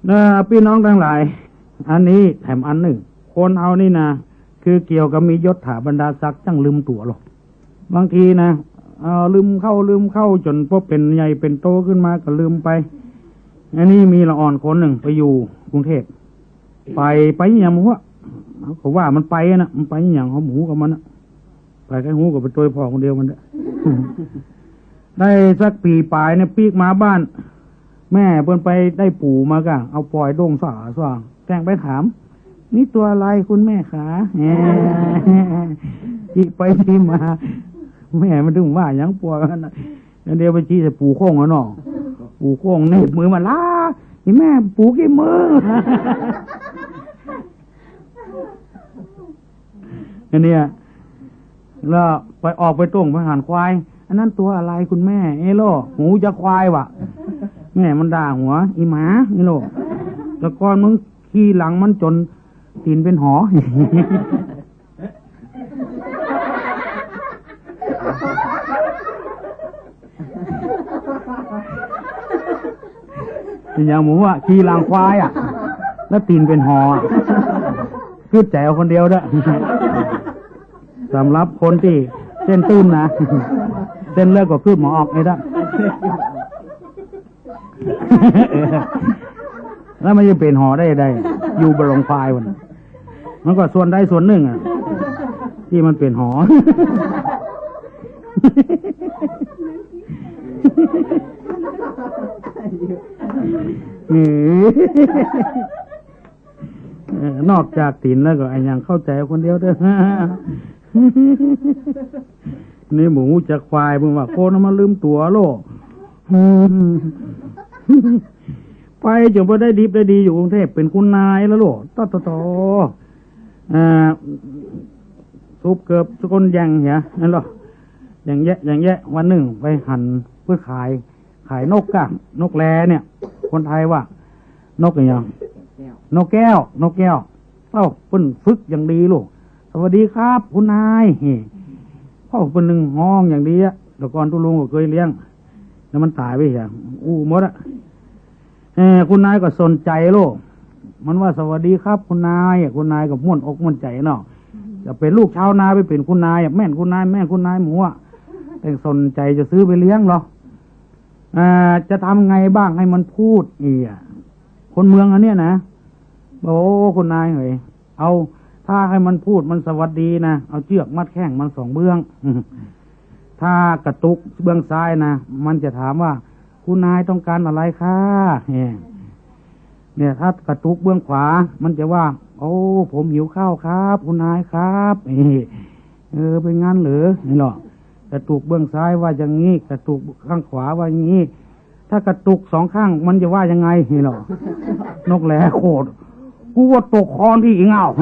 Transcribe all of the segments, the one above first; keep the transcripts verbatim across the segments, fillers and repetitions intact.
เอ่อ ปี้น้องตังหลาย อันนี้แถมอันนึ่ง คนเฮานี่นะ คือเกี่ยวกับมียศถาบรรดาศักดิ์จั้งลืมตั๋วลอ บางทีนะ เอ่อ ลืมเข้า ลืมเข้า จ๋นพอเป๋นใหญ่เป๋นโตขึ้นมาก็ลืมไป อันนี้มีละอ่อนคนนึ่งไปอยู่กรุงเทพฯ ไป ไปอะหยังบ่ฮู้ เขาว่ามันไปนะ มันไปอะหยัง เขาบ่ฮู้กับมันนะ ไปใค่ฮู้ก็ไปตวยพ่อคนเดียวมันเต๊อะ ได้สักปี๋ป๋ายเนี่ย ปิ๊กมาบ้าน แม่เปิ้นไปได้ปู๋มาก่ะ เอาปอยด้งสาสว่าง แจ้งไปถาม "นี่ตัวอะไรคุณแม่ขา" แหม จิไปจิมา แม่มันตึงว่าหยังปอยมันน่ะ อันเดียวไปจิใส่ปู๋โค้งอะเนาะ ปู๋โค้งเหน็บมือมา "ล้า นี่แม่ปู๋ขี้มือ" อันเนี้ย แล้วไปออกไปต้งไปหันควาย "อันนั้นตัวอะไรคุณแม่" "เอ้โล่ หูจะควาย" ว่ะ แม่มันด่าหัว "อีหมา" นี่โล่ "แต่ก่อนมึงขี่หลังมันจ๋นตี๋นเป๋นหอ" อะหยังบ่ฮู้อะ ขี่หลังควายอะ แล้วตี๋นเป๋นหออะ กึ๊ดใจ๋เอาคนเดียวเต๊อะ สำหรับคนตี้เส้นตื้นนะ เส้นเลือดก็กึ๊ดบ่ออกไอ้เต๊อะ แล้วมันจะเป๋นหอได้ใด อยู่บ่หลงควายมัน มันก็ส่วนใดส่วนนึ่งอะ ตี้มันเป๋นหอ เออ เออ นอกจากตี๋นแล้วก็อะหยังเข้าใจ๋คนเดียวเต๊อะ นี่บ่ฮู้จักควาย เปิ้นว่าคนมันลืมตั๋วโล่ ไปจ๋นบ่ได้ดิบได้ดีอยู่กรุงเทพฯ เป๋นคุณนายแล้วโล่ ตอตอตอ อ่า ซุบเกือบซุก้นแย่งเหีย นั่นโล่ แย่งแยะ แย่งแยะ วันนึ่งไปหันเปิ้นขาย ขายนกก่ะ นกแลเนี่ย คนไทยว่านกอะหยัง นกแก้ว นกแก้ว นกแก้ว เอ้า เปิ้นฝึกอย่างดีโล่ "สวัสดีครับคุณนาย" เฮ้ เอ้า เปิ้นนึ่งฮ้องอย่างดีอะ แต่ก่อนตุ๊ลุงก็เกยเลี้ยง แล้วมันต๋ายไปเหีย อู้หมดอะ เออ คุณนายก็สนใจ๋โล่ มันว่า "สวัสดีครับคุณนาย" อะ คุณนายก็ม่วนอกม่วนใจ๋เนาะ จะเป๋นลูกชาวนาไปเป๋นคุณนายอะ แม่นคุณนาย แม่นคุณนายหมูอะ แต่สนใจ๋จะซื้อไปเลี้ยงลอ อ่า จะทำไงบ้างให้มันพูด เอี้ย คนเมืองอันเนี้ยนะ บอก "โอ้ คุณนายเหย เอา ถ้าให้มันพูด มันสวัสดีนะ เอาเจื้อกมัดแข้งมันสองเบื้อง ถ้ากระตุกเบื้องซ้ายนะ มันจะถามว่า คุณนายต้องการอะไรคะ" เนี่ย เนี่ย ถ้ากระตุกเบื้องขวา มันจะว่า "โอ้ ผมหิวข้าวครับ คุณนายครับ" เอ้ เออ เป๋นงั้นเหรอ นี่โล่ กระตุกเบื้องซ้ายว่าอย่างงี้ กระตุกข้างขวาว่าอย่างงี้ ถ้ากระตุกสองข้างมันจะว่ายังไง นี่โล่ นกแลโขด "กูว่าตกคอนที่อิงอ้าว"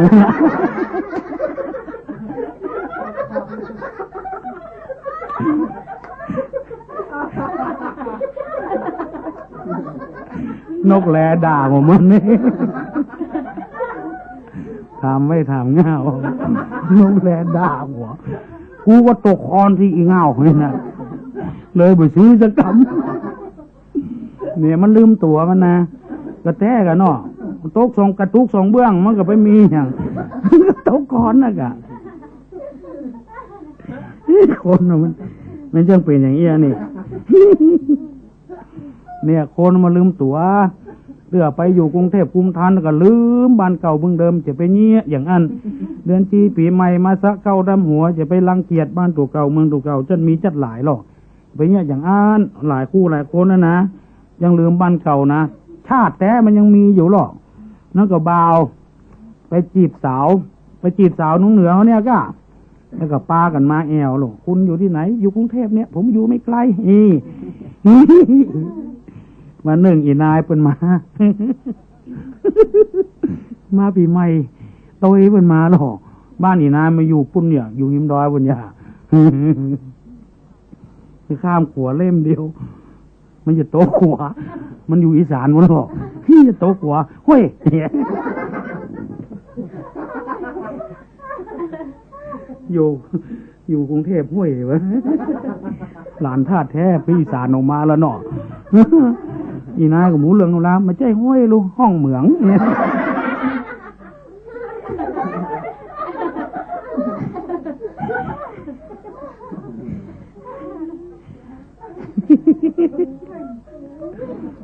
นกแลด่าผมมันนี่ ถามไว้ถามง่าว นกแลด่าหัว "กูว่าตกคอนที่อิงอ้าว" นี่นะ เลยบ่ซื้อสักกำ เนี่ยมันลืมตั๋วมันนะ กระแต๊ก่ะเนาะ ตกสอง กระตุกสองเบื้อง มันก็ไปมีอย่าง ตกคอนน่ะก่ะ คนน่ะมัน มันจั้งเป๋นอย่างเอี้ยนี่ เนี่ย คนมันลืมตั๋ว เตื้อไปอยู่กรุงเทพฯ กรุงธนก็ลืมบ้านเก่าเมืองเดิม จะไปเยียะอย่างอั้น เดือนจีปี๋ใหม่มาสะเก๊าดำหัว จะไปรังเกียจบ้านตั๋วเก่าเมืองตั๋วเก่า จั้นมีจั๊ดหลายลอ ไปเยียะอย่างอั้น หลายคู่หลายคนน่ะนะ ยังลืมบ้านเก่านะ ชาติแต๊มันยังมีอยู่ลอ นั่นก็บ่าว ไปจีบสาว ไปจีบสาวหนองเหนือเขาเนี่ยก่ะ แล้วก็ปากั๋นมาแอ่วโล่ "คุณอยู่ตี้ไหน" "อยู่กรุงเทพฯเนี่ย ผมอยู่ไม่ไกล" นี่ วันนึ่งอี่นายเปิ้นมา มาปี๋ใหม่ โตยเปิ้นมาลอ บ้านอี่นายมาอยู่ปุ้นเนี่ย อยู่ฮิมดอยปุ้นเนี่ย ข้ามขัวเล่มเดียว มันจะโต๊ะขัว มันอยู่อีสานมันบอก "พี่จะโต๊ะขัว" เฮ้ย อยู่ อยู่กรุงเทพฯ ห้วย วะ หลานธาตุแท้ พี่สารออกมาแล้วเนาะ อีนายก็บ่ฮู้เรื่องฮู้ราว บ่ใจ้ห้วยลูก ห้องเหมือง เนี่ย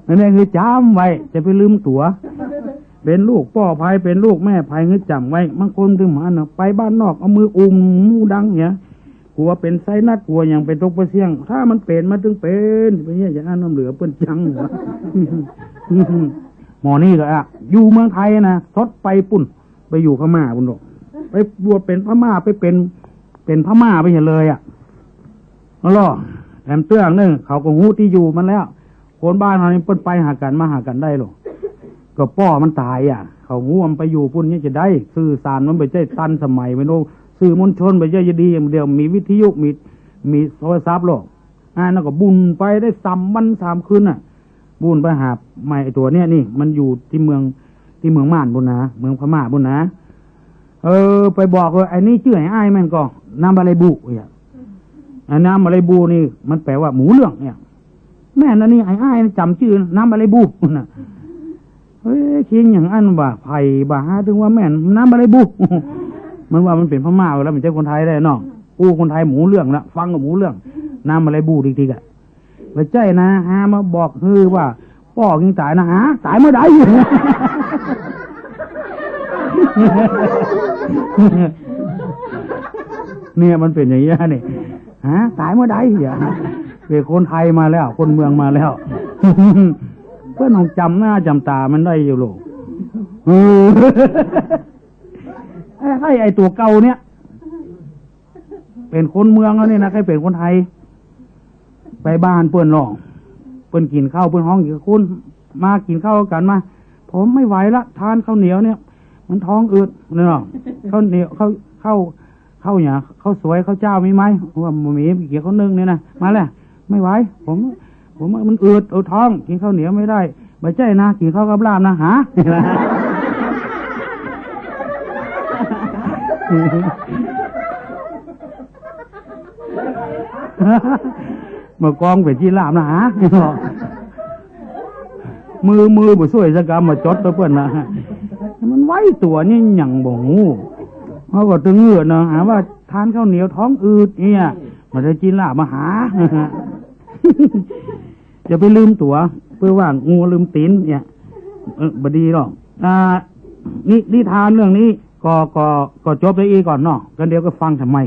อันนี้คือจ๋ำไว้ จะไปลืมตั๋ว เป๋นลูกป้อใผ เป๋นลูกแม่ใผ คือจ๋ำไว้ บางคนลืมหันน่ะ ไปบ้านนอก เอามืออุ้มหูดังเนี่ย กั๋วเป๋นไซนัส กั๋วหยัง เป๋นตกเป๋นเสี้ยง ถ้ามันเป๋น มันตึงเป๋น เป๋นเนี่ย อย่างอั้นน้ำเหลือเปิ้นจังหัว หมอนี่ก็อะ อยู่เมืองไทยนะ สดไปปุ้น ไปอยู่พม่าปุ้นโลก ไปบวชเป๋นพม่า ไปเป๋น เป๋นพม่าไปเหียเลยอะ นั่นลอ แถมเตื้องนึ่ง เขาก็ฮู้ตี้อยู่มันแล้ว คนบ้านเฮานี่เปิ้นไปหากั๋นมาหากั๋นได้โลก ก็ป้อมันต๋ายอะ เขาฮู้มันไปอยู่ปุ้นเนี่ยจะได้ สื่อสารมันบ่ใจ้ตันสมัย เป๋นโลก สื่อมวลชนบ่ใจ้จะดี อย่างเดียวมีวิทยุ มี มีโทรศัพท์โลก อ่า นั่นก็บุ่นไปได้สามวันสามคืนน่ะ บุ่นไปหาใหม่ไอ้ตั๋วเนี่ยนี่ มันอยู่ตี้เมือง ตี้เมืองม่านปุ้นนะ เมืองพม่าปุ้นนะ เออ ไปบอกว่า ไอ้นี่จื้อไอ้อ้ายแม่นก่อ น้ำบาลีบู เนี่ย ไอ้น้ำบาลีบูนี่ มันแปลว่าหมูเหลืองเนี่ย แม่นอันนี้ ไอ้อ้ายจ๋ำจื้อน้ำบาลีบูน่ะ เฮ้ย คิดอย่างอั้นว่า ใผบ่าหา ตึงว่าแม่นน้ำบาลีบู มันว่ามันเป๋นพม่าแล้ว บ่ใจ้คนไทยได้เนาะ อู้คนไทยหมูเหลืองนะ ฟังก็หมูเหลือง น้ำบาลีบูติกๆ อะ บ่ใจ้นะ หามาบอกหื้อว่า ป้อกิ๋งต๋ายนะ หา ต๋ายเมื่อใด เนี่ยมันเป๋นอย่างเงี้ยนี่ หา ต๋ายเมื่อใด เหีย เป๋นคนไทยมาแล้ว คนเมืองมาแล้ว เปิ้นต้องจ๋ำหน้าจ๋ำต๋ามันได้อยู่โลก เออ ไอ้ ไอ้ตั๋วเก่าเนี่ย เป๋นคนเมืองแล้วนี่นะ ใค่เป๋นคนไทย ไปบ้านเปิ้นลอ เปิ้นกิ๋นข้าว เปิ้นฮ้อง "คุณ มากิ๋นข้าวกั๋นมา" "ผมไม่ไหวละ ทานข้าวเหนียวเนี่ย มันท้องอืด" เนี่ย "ข้าวเหนียว ข้าว ข้าว ข้าวหยัง ข้าวสวย ข้าวเจ้ามีไหม" "ว่าบ่มี เกี๊ยวข้าวนึ่งเนี่ยนะ" "มาแหละ ไม่ไหว ผม ผม มันอืด เออ ท้อง กิ๋นข้าวเหนียวไม่ได้" "บ่ใจ้นะ กิ๋นข้าวกับลาบนะ" "หา" บ่ากองเป๋นจีนลาบนะ หา มือ มือบ่ซ่วยสักกำ มาจดกับเปิ้นนะ มันไว้ตั๋วนี่หยังบ่ฮู้ เขาก็ตึงอืดเนาะ หาว่าทานข้าวเหนียวท้องอืดเนี่ย มาได้จีนลาบมาหา จะไปลืมตั๋ว เปื้อว่างัวลืมตี๋นเนี่ย เออ บ่ดีหรอก อ่า นิ นิทานเรื่องนี้ ก็ ก็ ก็จบได้อี้ก่อนเนาะ กันเดี๋ยวก็ฟังทำไม